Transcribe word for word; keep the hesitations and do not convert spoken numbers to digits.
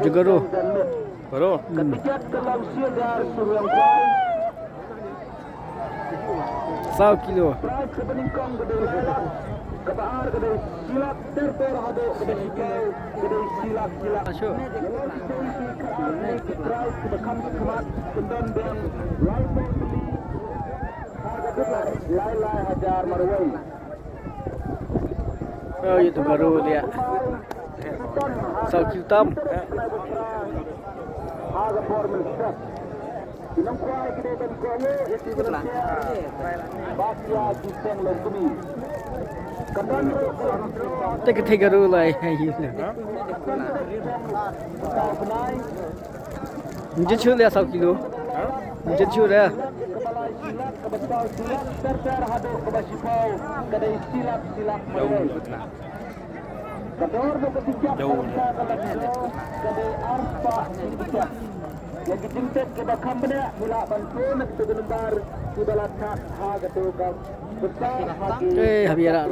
Jagaru. Baru. Hmm. Saw kilo. Acho. Lai lai hajar marwei. Oh, ïa tu baru dia. Saw kilo tam. Te ka te garu lai hai hi. Nje chu le saw kilo. Nje chu le. Eh, habis rak.